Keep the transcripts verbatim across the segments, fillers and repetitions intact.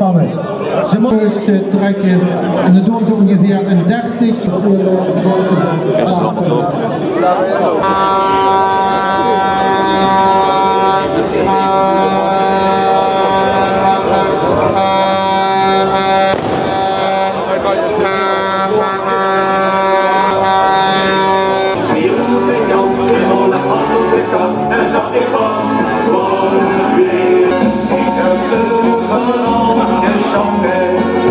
Ze mogen ze trekken en dat doen ze ongeveer in dertig.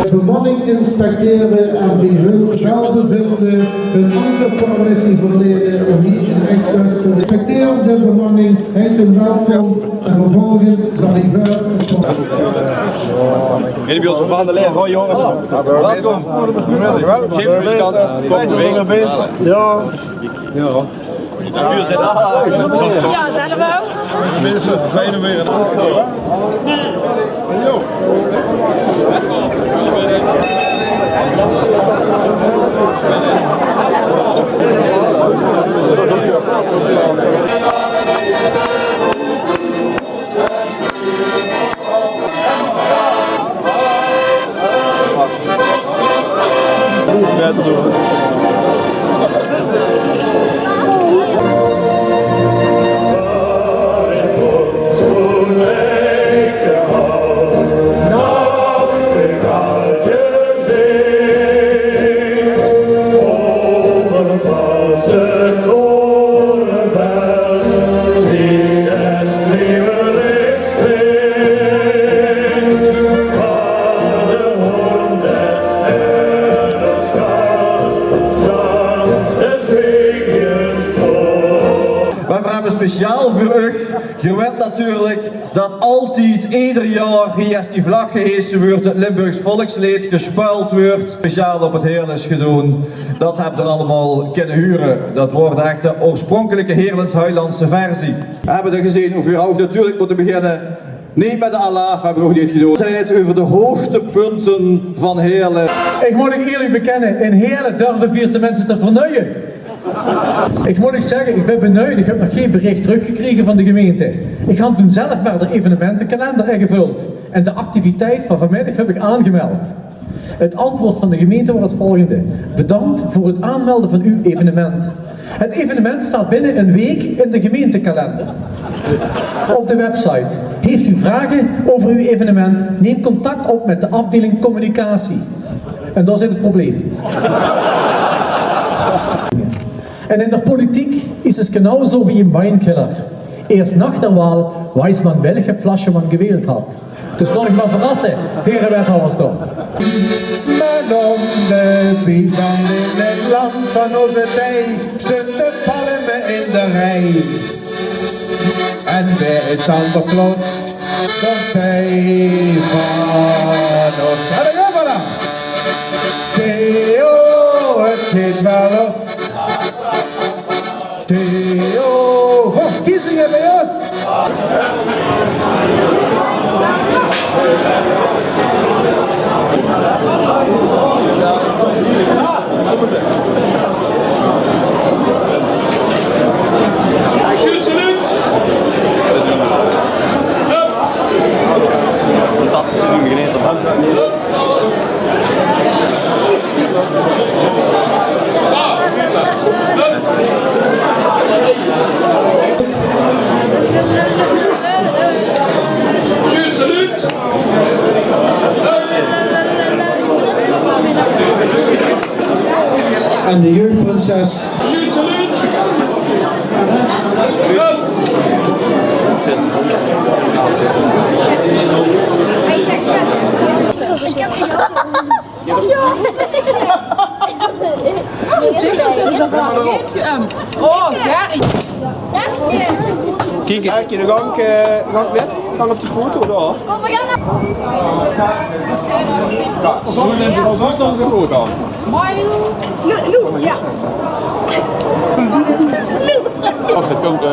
De bemanning inspecteren en bij hun welbevinden hun ankerpermissie verlenen om hier in Echtzuid te inspecteren. De bemanning heet hen welkom en vervolgens zal hij verder. Jullie bij ons van de leer, hoi jongens. Welkom. Geef uw kant. Kom, bewegen. Ja. Ja, zelf wel. Mensen, fijn om weer. Mer veer höbbe speciaal veur uch, geer wèt natuurlik dat altied, eder jaor, hie es die vlag gehese weurt, 't Limburgs volksleed gespeuld weurt, speciaal op 't Heerles gedoon. Dat höb geer allemaol kinne hure. Dat waor ech de oorspronkelike Heerles-Huilandse versie. Veer höbbe dan gezeen wie veer ouch natuurlik mótte beginne. Neet mit de alaaf, höbbe veer ouch neet gedoon. Zèt euver de hoogtepunte van Heerle. Ich mót uch ierlik bekènne, in Heerle durve veer tenminste te vernuie. Ich mót uch zègke, ich bön benuujd, ich höb nog gei berich trökgekrege van de gemeinte. Ich han toen zelf mer d'r evenementekalender ingevöld en de activiteit van vanmiddig höb ich aangemeld. Het antwoord van de gemeente waor het volgende: "Bedankt voor het aanmelden van uw evenement. Het evenement staat binnen een week in de gemeentekalender. Op de website. Heeft u vragen over uw evenement, neem contact op met de afdeling communicatie." En dao zit het probleem. En in de politiek is het genauso wie im Weinkiller. Eerst nach der Wahl weiß man, welche Flasche man gewählt hat. Dus laot uch mer verrasse, here wethouwers toch. Mer om de pien van in het land van onze tijd zitten de palmen in de rij. En waar is Santa Claus? Dichtbij van ons. Hallo, voilà. Theo, het gaat weer los. Theo, verkiezingen bij ons. Sjoet, salut! Hup! Fantastisch, die beginnen te maken. En de jeugdprinses. Oh, Gerry. Kiek, de gank, eh, gank mit. Gank op die foto, dao. Ja, zo zien ze, zo zien ze groot aan. Lou, Lou, ja. Och, dat komt, eh.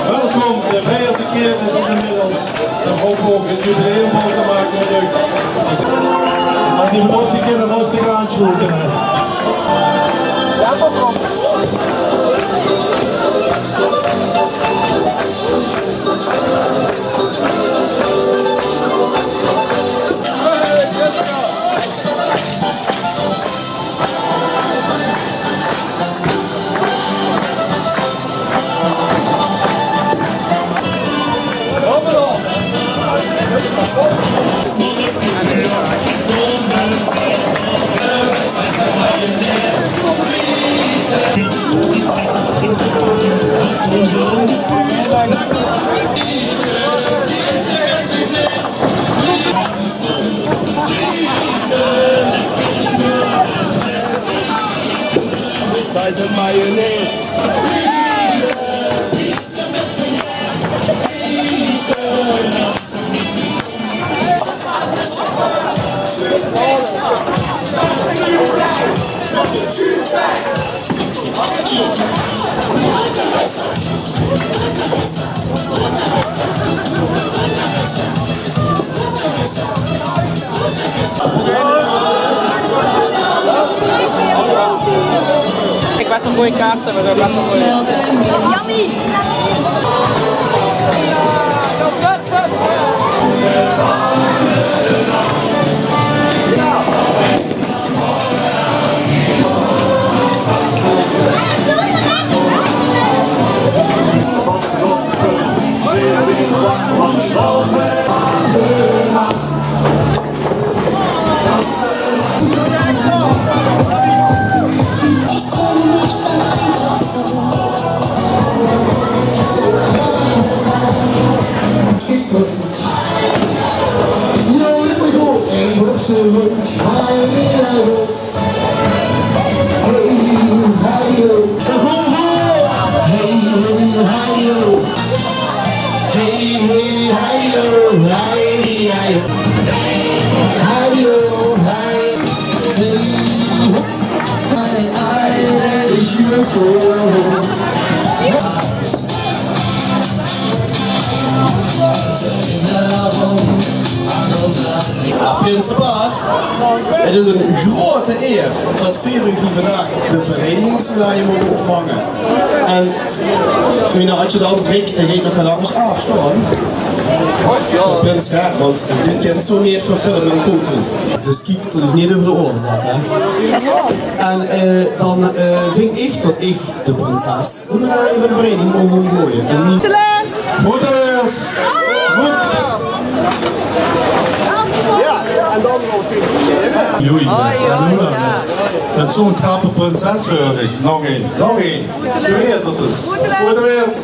Welkom, de vijfde keer is het inmiddels. Dan hopen we ook het jubileum vol te maken. Leuk. Die mós ich in de röstig aansloete, hè. Sei se Mayonnaise. Ich waas ein goeie kaart, aber dat waas ein goeie. Yummy! Prinsepaar, het is ein groeate eer dat veer uch hie vandaag de verenigingsmedaille moge ophange. En miene adjudant Rick, dae geit nog get angers aafstaon. Prins Ger, want dit kins se neet verfilme en foto. Dus kiek, dat is neet euver de oorlog, hè. En, eh, dan, eh, ving ich dat ich de prinses de medaille van de vereiniging mót ómgooie. En neet... Voetballers! Voet... Joei, ja, ja. Mit zo'n knappe prinses veur dich. Nog ein, nog ein. Doe weer dat is. Voetballers!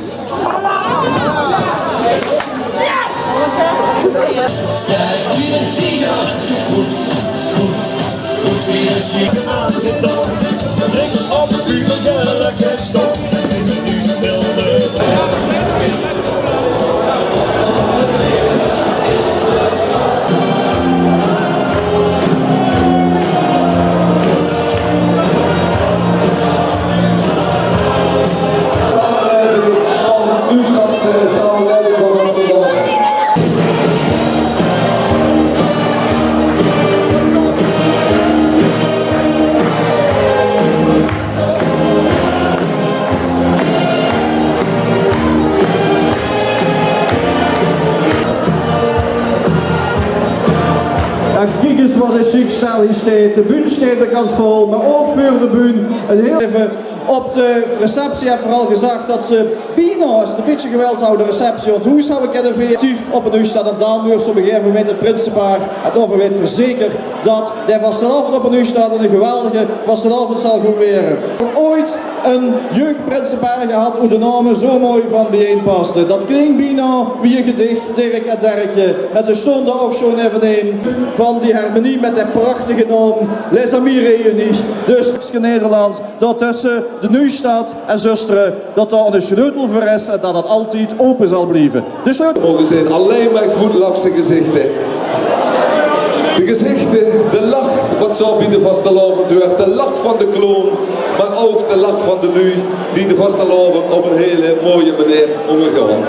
Ach, kiek ins wat ein sjiek stel hie steit. De bühne steit bekans vol, mer ouch veur de bühne. Ein hieël effe op de receptie höbbe v'r al gezag dat ze bienao, es 't ein bietje geweld haw, de receptie oet hoes höbbe kinne veere. Tief op 't hoes staon en dan wuuert op ein gegaeve moment 't prinsepaar. En daoveur weite v'r zeker dat de vastelaovend op 't hoes staon ein geweldige vastelaovend zal gaon waere. Veur ooit ein jeugdprinsepaar gehad oet de naome zo mooi van biejein pasde. Dat klink bienao wie ein gedich, Dirk en Derkje. En ze stónge ouch zo effe in van die harmonie mit de prachtige naom Les Amis Réunis. Dus Nederland, dat tösse de Nuujsjtad en Zöstere, dat dao eine sjleutel veur is en dat dat altied ope zal blieve. De sjleutel. Moge zeen, allein mer good lachse gezichte. De gezichte, de lach wat zo bie de vastelaovend huuert, de lach van de clown, mer ouch de lach van de luuj die de vastelaovend op ein hieël mooie meneer ómgaon.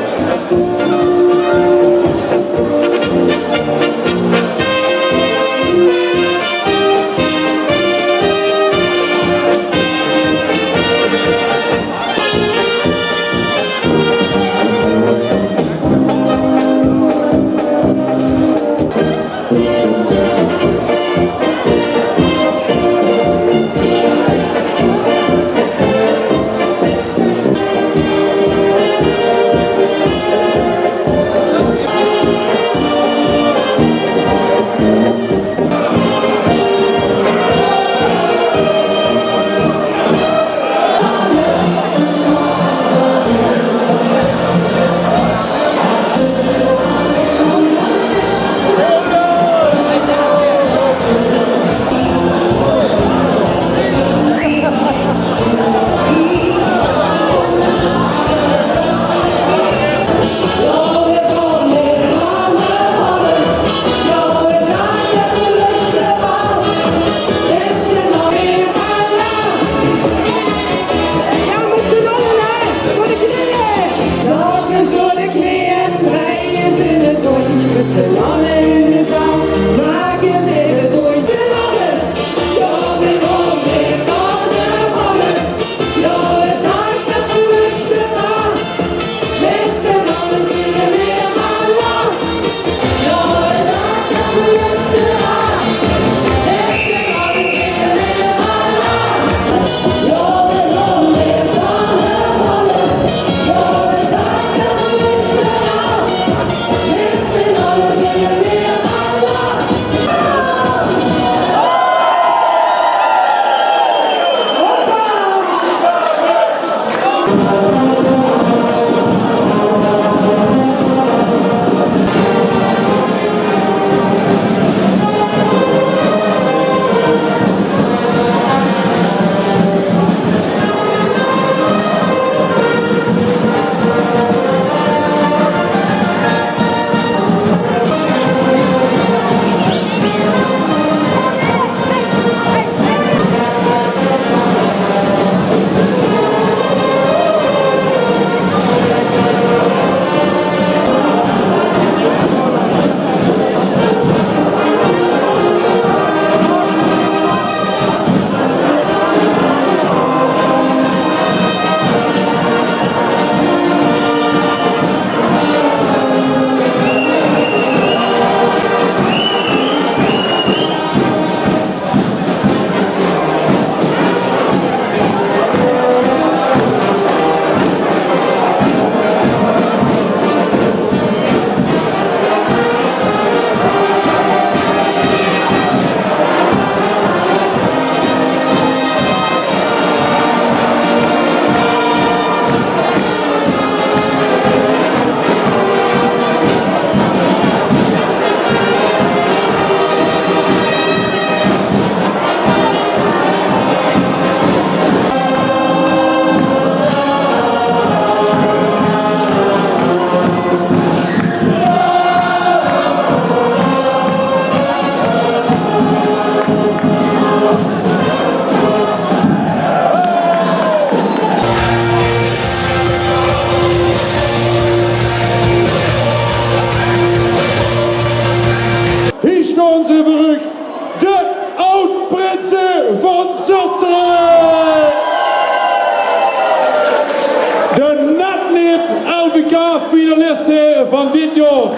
K-finaliste van dit jaor.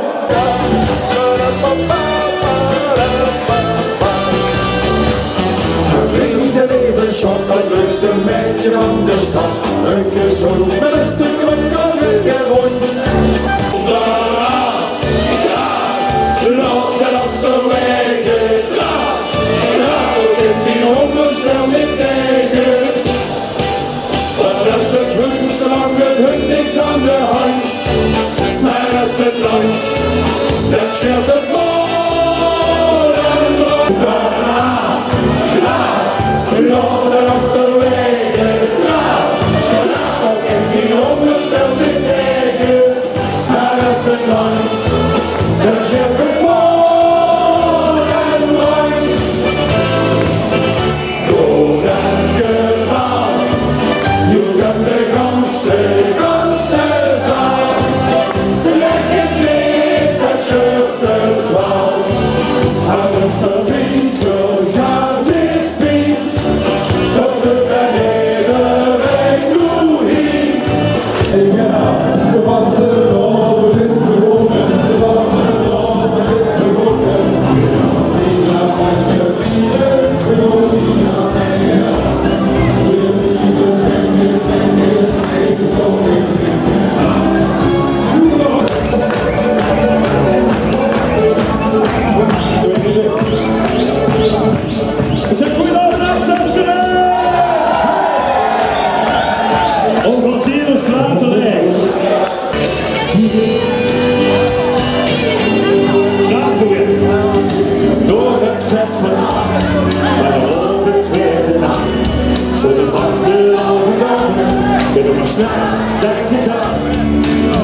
Vrienden, even Sjok, het leukste meidje van de stad. Een gezond, maar is de kruk al twee keer rond. Laat het achterwege, draag, draag, in die honderd stel niet tegen. Dat is het hun, zolang met hun niks aan de hand. Maar als het land, dat scheelt het mooi en rood. Draag, draag, laat het achterwege, draag, draag, in die honderd stel niet tegen. Maar als het land, dat scheelt het mooi en rood. Door elke bal, je kan de ganse, ganse zaal. Leg het neer, dat scheurt de kwaal. Alles erbij, door, ja, niet meer. Dat ze bij iedereen doorheen. Ik zeg: goedenavond, Amsterdam! Ongeveer is Glazenwijk. Straatsburg. Door het vet van, maar de halve tweede nacht. Zo de vaste avond, kunnen we snel denken daar.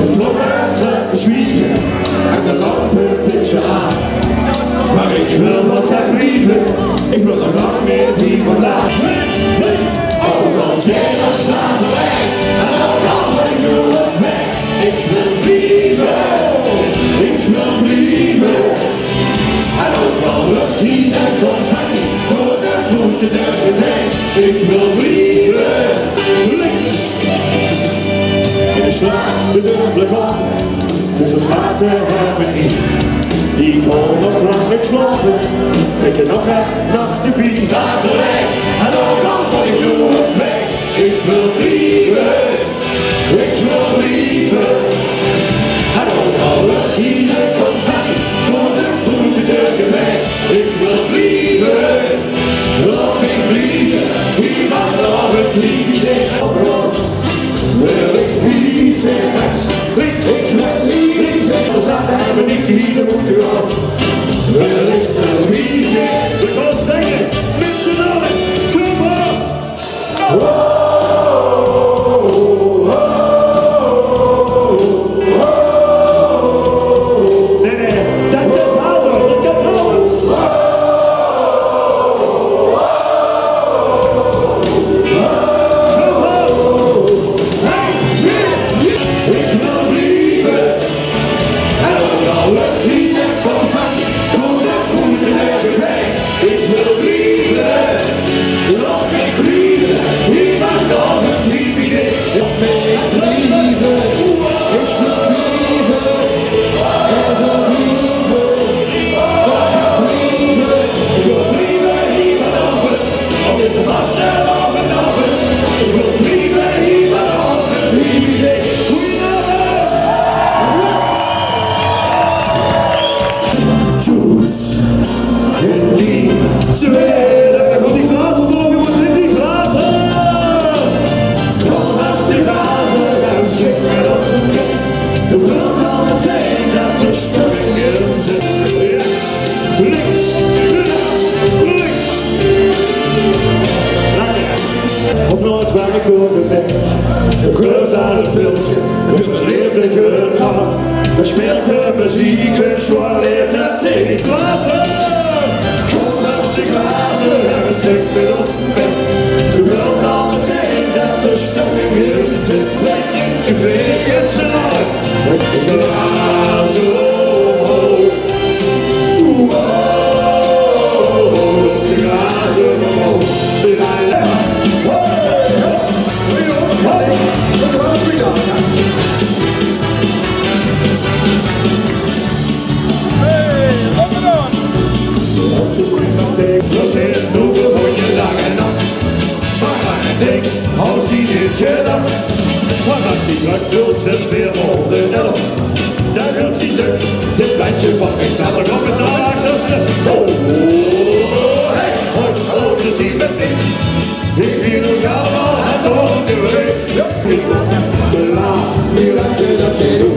Het loopt te zwiegen en de lampen een beetje aan. Maar ik wil nog gaan blieven, ik wil nog lang meer zien vandaag. Ook al zijn er straten weg en ook al ben ik door het weg. Ik wil blieven, ik wil blieven. En ook al lucht hier de confetti door de boete deur geveegd. Ik wil blieven. Links. In de straat de deur vlug op. Dus er staat er me in. Die gewoon nog lang niks lopen. Ik heb nog het nachtgebied. Daar is de weg. En ook al ben ik door het weg. Ik wil blieven. Ik wil blieven. En ook al lucht hier de confetti door de boete deur geveegd. Ik wil blieven. Laat mich blieven, wie vandaag het team die ligt op rood. Wil ik wie zijn best, weet ik best, wie zijn we zaten en we niet hier de moeite gaan. Wil ik de wie zijn, we gaan zingen, met z'n allen, kom op! Nae, nae, det, det kan v'r, det kan v'r. Ich wil blieven. Laot mich blieven. Hie vandaag ein team idee. Laot mich blieven. Ich wil blieven. Ich wil blieven. Ich wil blieven hie vanaovend. Op deze vastelaovend. Ich wil blieven hie vanaovend. Team idee. Goedenavond. Tjus. In die tweede. Komt die glazen voor, jongens, in die glazen. Kom op die glazen en zing met ons een lied. De vult al meteen dat de stemming in zit. Rechts, links, rechts, links. Lekker. Op Noord waar ik door de weg. De kleur aan het pilsje. Hun beleefde getal. We speelt de muziek, hun sjoon leert het tegen glazen. Kom op die glazen en zing met ons met. De vult al meteen dat de stemming in zit. Lekker geveerd, z'n allen. Glazen omhoog. Glazen omhoog. La, la. Hey, hey, hey. Hey, hey. Gedag. Fantastisch, dat vult zes veer honderd elf. Dat vult zich leuk. Dit plaatje van ik zat er op met z'n allen achter. Oh, hey, oh, oh, dus die met ik. Ik viel nog allemaal het op de week. Ja, is dat. De la, die laat je dat je doet.